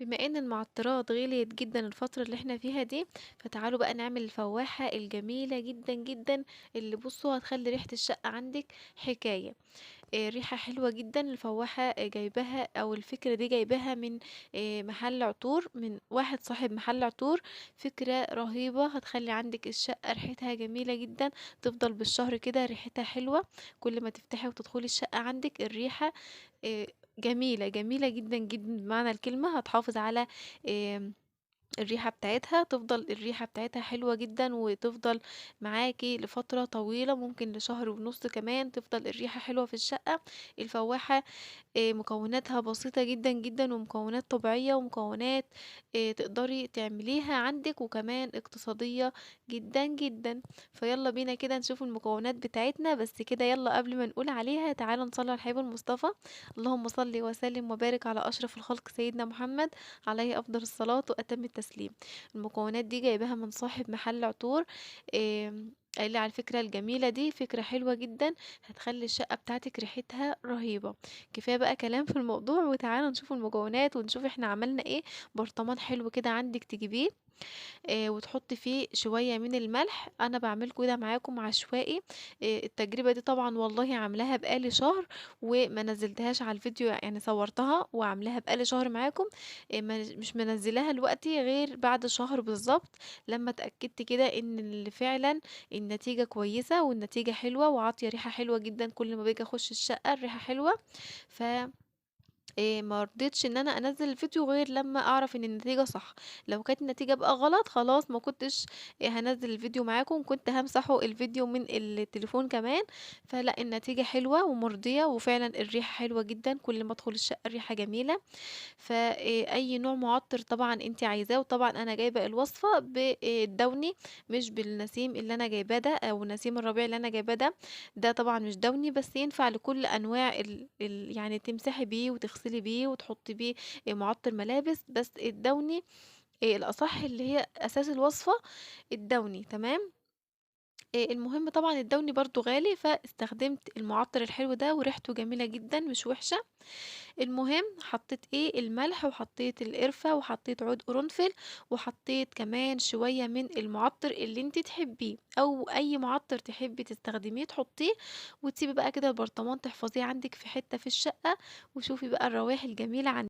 بما ان المعطرات غليت جدا الفترة اللي احنا فيها دي، فتعالوا بقى نعمل الفواحة الجميلة جدا جدا اللي بصوا هتخلي ريحة الشقة عندك حكاية. ريحة حلوة جدا. الفواحة جايباها او الفكرة دي جايباها من محل عطور، من واحد صاحب محل عطور. فكرة رهيبة، هتخلي عندك الشقة ريحتها جميلة جدا، تفضل بالشهر كده ريحتها حلوة. كل ما تفتحي وتدخلي الشقة عندك الريحة جميلة جميلة جدا جدا بمعنى الكلمة. هتحافظ على الريحة بتاعتها، تفضل الريحة بتاعتها حلوة جدا وتفضل معاكي لفترة طويلة، ممكن لشهر ونص كمان تفضل الريحة حلوة في الشقة. الفواحة مكوناتها بسيطة جدا جدا، ومكونات طبيعية، ومكونات تقدري تعمليها عندك، وكمان اقتصادية جدا جدا. فيلا بينا كده نشوف المكونات بتاعتنا. بس كده يلا قبل ما نقول عليها تعالوا نصلي على الحبيب المصطفى. اللهم صل وسلم وبارك على أشرف الخلق سيدنا محمد عليه أفضل الصلاة وأتم التسليم. المكونات دي جايباها من صاحب محل عطور، قال لي على الفكرة الجميلة دي، فكرة حلوة جدا هتخلي الشقة بتاعتك ريحتها رهيبة. كفاية بقى كلام في الموضوع، وتعالوا نشوف المكونات ونشوف احنا عملنا ايه. برطمان حلو كده عندك تجيبيه، وتحطي فيه شوية من الملح. انا بعمل كده معاكم عشوائي. التجربة دي طبعا والله عاملاها بقالي شهر وما نزلتهاش على الفيديو، يعني صورتها وعاملاها بقالي شهر معاكم، مش منزلاها دلوقتي غير بعد شهر بالظبط، لما اتأكدت كده ان اللي فعلا النتيجة كويسة والنتيجة حلوة وعاطية ريحة حلوة جدا. كل ما باجي اخش الشقة الريحة حلوة، ف ما رضيتش ان انا انزل الفيديو غير لما اعرف ان النتيجة صح. لو كانت النتيجة بقى غلط خلاص ما كنتش هنزل الفيديو معاكم، كنت همسحه الفيديو من التليفون كمان. فلا، النتيجة حلوة ومرضية، وفعلا الريحة حلوة جدا، كل ما ادخل الشقة الريحة جميلة. اي نوع معطر طبعا انت عايزاه، وطبعا انا جايبة الوصفة بالدوني مش بالنسيم اللي انا جايباه ده، او نسيم الربيع اللي انا جايباه ده، ده طبعا مش دوني، بس ينفع لكل انواع يعني تمسحي بيه وتغسلي بيه وتحطي بيه معطر ملابس. بس الدوني الاصح اللي هي اساس الوصفة الدوني، تمام. المهم طبعا الدوني برضو غالي، فاستخدمت المعطر الحلو ده وريحته جميلة جدا مش وحشة. المهم حطيت الملح، وحطيت القرفة، وحطيت عود قرنفل، وحطيت كمان شوية من المعطر اللي انت تحبيه او اي معطر تحبي تستخدميه تحطيه، وتسيبي بقى كده البرطمان تحفظيه عندك في حتة في الشقة، وشوفي بقى الروايح الجميلة عندك.